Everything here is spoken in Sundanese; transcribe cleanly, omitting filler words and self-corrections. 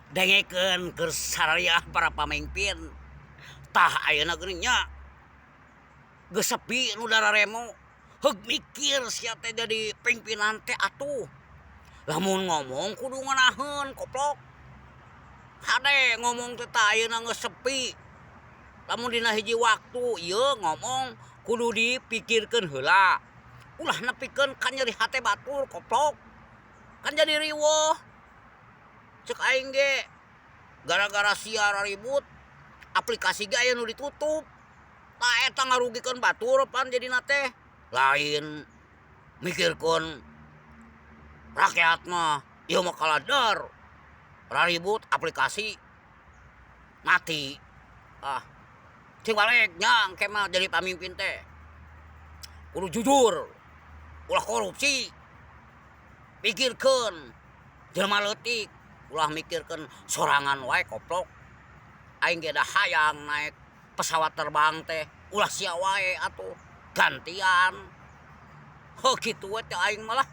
Dengekeun keur sarariah para pamimpin. Tah ayeuna geuning nya geus sepi nu dararemo. Heug mikir sia teh jadi pimpinan teh atuh. Lamun ngomong kudu ngeunaheun koplok. Hade ngomong teh tah ayeuna geus sepi. Lamun dina hiji waktu ieu ngomong kudu dipikirkeun heula. Ulah nepikeun ka nyeri hate batur koplok. Kan jadi riweuh. Cek aing ge gara-gara sia raribut aplikasi ge aya nu ditutup. Tah eta ngarugikeun batur pan jadina teh. Lain mikirkeun rakyat mah ieu mah kaladar raribut aplikasi mati. Ah cing balik nya engke mah jadi pamimpin teh kudu jujur ulah korupsi pikirkeun jelema leutik ulah mikirkeun sorangan wae koplok. Aing ge da hayang naek pesawat terbang teh ulah sia wae atuh gantian. Heuh kitu we teh aing mah lah.